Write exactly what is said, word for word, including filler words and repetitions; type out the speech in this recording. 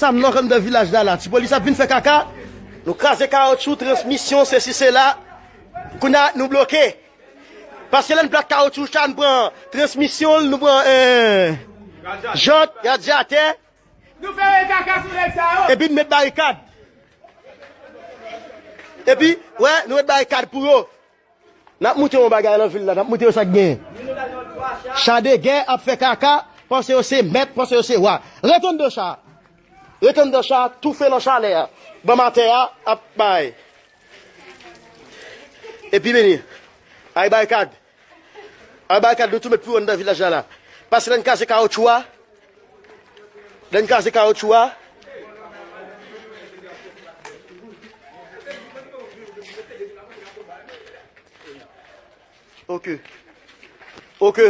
Sa m nan anndan vilaj la la. Ti polis ap vin fè kaka. Nou kraze kawotchou, transmisyon, sesi, sela. Kounye a, nou bloke. Paske lè n plat kawotchou, sa n pran transmisyon l, nou pran, eh, jant, radyatè. Nou fè kaka sou nèg sa yo. Epi n met barikad. Epi, wè, nou met barikad pou yo. N ap montre yon bagay nan vil la, n ap montre yo sa k genyen. Cha de gè ap fè kaka, panse yo se mèt, panse yo se wa. Rete anndan cha. Rete anndan cha, toufe nan chalè a. Ban m atè a, ap bay. Epi vini. Ay barikad. Ay barikad, nou tou met pou yo anndan vilaj la la. Pase lè n kraze kawotchou a. Lè n kraze kawotchou a. Ok. Ok.